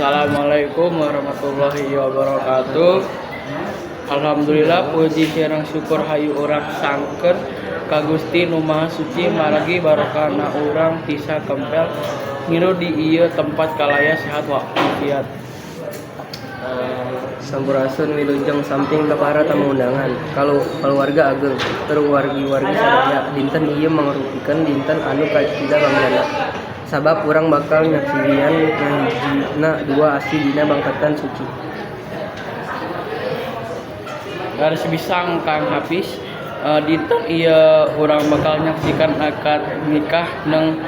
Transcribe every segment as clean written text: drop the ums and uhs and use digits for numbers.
Assalamualaikum warahmatullahi wabarakatuh. Alhamdulillah, puji sareng syukur hayu urang sangkeun ka Gusti Nu Maha Suci, margi barokahna urang tiasa kempel ngilu di ieu tempat kalaya sehat walafiat. Sampurasun, wilujeng samping ka para tamu undangan, kalau keluarga ageng, tur wargi-wargi sadaya. Dinten ieu mangrupikeun dinten anu kacida banggana. Sabab urang bakal nyaksian ngahijina dua asih dina bangketan suci. Garis bisang Kang Hafiz. Dinten ieu urang bakal nyaksikan akad nikah Neng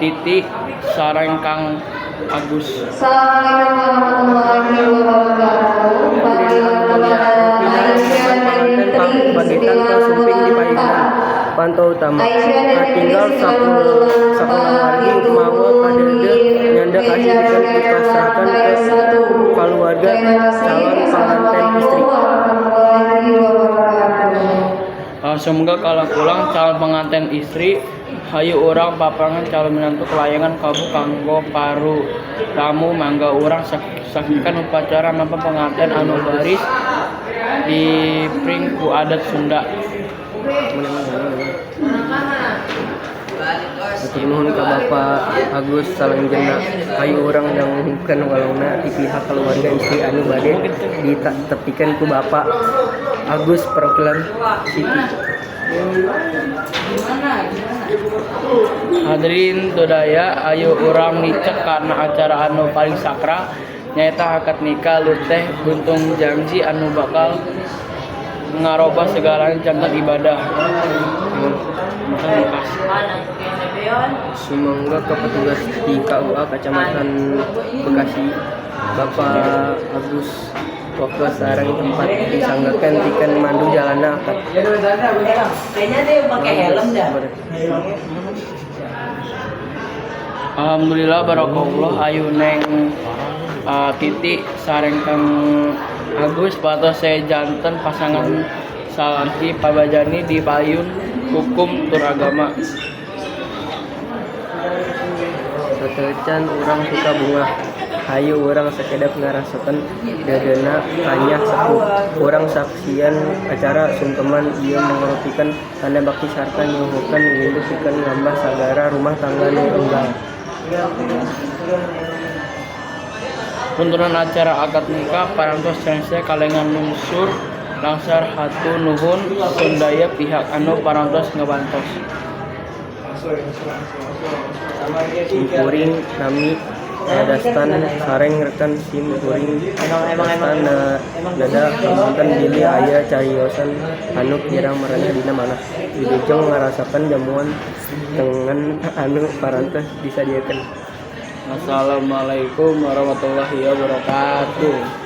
Titi sareng Kang Agus. Assalamualaikum warahmatullahi wabarakatuh. Panggilan kepada Aisyah Dewi Pagetan ka sumping di payunan. Panto utama katinggal sakulawargi mawa kadeudeuh nyandak asih pikeun dipasrahkeun ka kaluarga calon panganten istri. Warahmatullahi wabarakatuh. Semoga kalakulang calon pengantin istri. Hayu urang paprangan calon menantu kelayangan kabu kanggo paru tamu. Mangga urang saksikan upacara nampa pengantin anu baris diiring ku adat Sunda. Hatur nuhun ka Bapak Agus salanjeunna. Hayu urang dangukeun walungan ti pihak keluarga istri anu bade ditepikeun ku Bapak Agus perwakilan Siti. Hadirin sadaya, ayo urang nicek kana acara anu paling sakral, nyaeta akad nikah. Luteh buntung janji anu bakal ngarobah segalanya janten ibadah. Nikah. Sumangga ka petugas di KUA Kecamatan Bekasi, Bapak Agus, waktu sareng tempat disanggakeun pikeun mandu jalanna akad. Kayaknya dia pakai helm dah. Alhamdulillah, barokallah. Ayu Neng Titi sareng Kang Agus patos janten pasangan salaki pabajani di payun hukum tur agama. Sateuacan urang suka bungah. Hayu urang sakedap ngarasokeun deudeuna kanyah sepuh. Urang saksian acara sungkeman. Ieu mangrupikeun tanda bakti sarta nyuhunkeun windu pikeun ngambah sagara rumah tangga nu enggal. Tuntunan acara akad nikah parantos rengse kalengan lungsur langsar. Hatur nuhun sadaya pihak anu parantos ngabantos. Simkuring nami Dastan sareng rekan sim kuring Dastan Nada. Hapunten bilih aya cariosan anu kirang merenah dina manah. Wilujeng ngarasakeun jamuan tengen anu parantos disadiakeun. Assalamualaikum warahmatullahi wabarakatuh.